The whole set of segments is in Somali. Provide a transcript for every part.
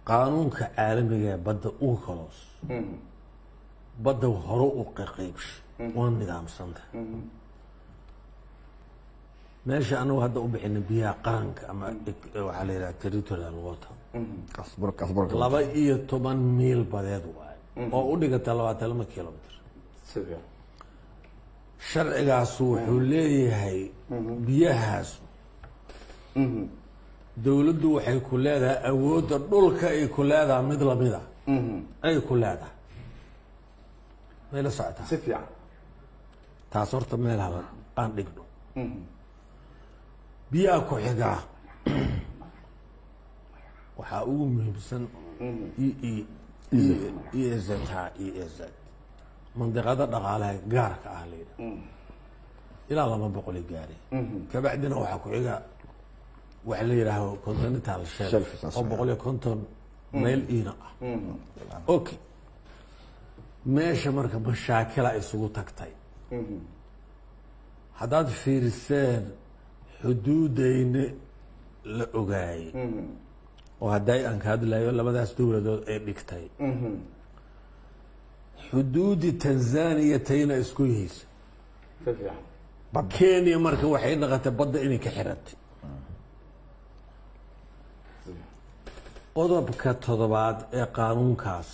Qaanuunka caalamiga ee badda UNCLOS badda hore u qaqaybshay, waa nidaamsanta. Meesha anagu hadda u bixina biyaha qaranka ama waxaa la yidhaha territorial water, 12 miil badeed waaye oo u dhigata 22 kilomitr. Sharcigaasu wuxuu leeyahay biyahaasu dowladdu waxay ku leedahay awoodda dhulka ay ku leedahay mid lamida ay ku leedahay. May la socotaa? Si fiican. Taas horta meel hala aan dhigno. Biyaha ku xigaa waxaa ugu muhiimsan e e e z h e e z, mandiqada dhaqaalaha gaarka ah la yidhaha, ilaa 200 gaari. Kabacdina waxaa ku xiga waxa la yidhaaho continental shelf oo 150 mayl iina ah. Okay, meesha marka mashaakila isugu tagtay haddaad fiiriseen xuduudayna la ogaayey oo hadday aan ka hadlayo labadaas dowladood ay dhigtay xuduudi Tanzania tayna isku yihaysa Kenya, marka waxay dhaqatay badda inay ka xiratay. Qodobka toddobaad ee qaanuunkaas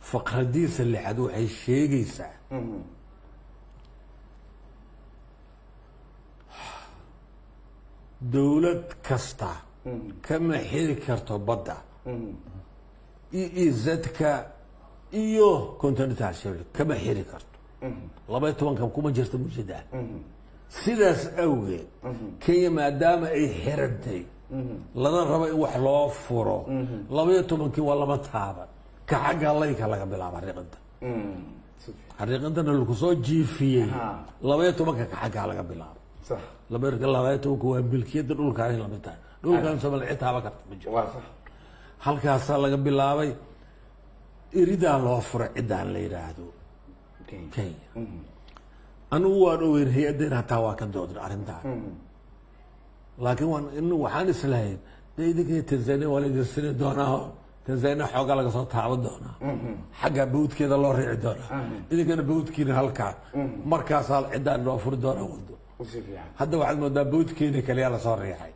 faqradiisa lixaad waxay sheegaysaa dowlad kasta kama xiri karto badda e e z-ka iyo continental shelf kama xiri karto, 12-ka kuma jirta mujada. Sidaas awgeed Kenya maadaama ay xirantay lana rabo in wax loo furo, 12-kii waa lama taaban ka xagga laynka laga bilaaba xariiqinta, xariiqintana lagu soo jiifiyey 12-ka ka xaggaa laga bilaabo. 12-ka waa milkiyadda dhulkaanay lamid tahay, dhulkan Somalia cid taaba karta ma jiro. Halkaasaa laga bilaabay eridaa loo furay ciddaan la yidhaahdo Kenya. Anigu waan ogeyn hay-addeen hataa waa ka doodna arrintaan, laakiin waan in waxaan islahayn de idinka Tanzania waa la idin sini doonaa, Tanzania xoogaa laga soo taaban doonaa, xagga bawdkeeda loo riici doonaa, idinkana bawdkiina halkaa markaasaa ciddaan loo furi doonaa wado. Hadda waxaad moodaa bawdkeena kaliyaa lasoo riixay,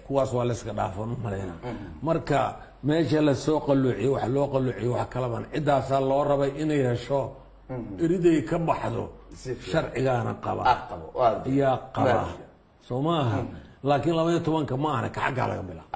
kuwaas waa layska dhaafan u malayna. Marka meesha lasoo qaluuciyo wax loo qaluuciyo wax kalaban ciddaasaa loo rabay inay hesho eriday ka baxdo, sharcigaana qaba yaa qaba soo maaha, laakiin 12-ka ma ahna ka xaggaa laga bilaabo.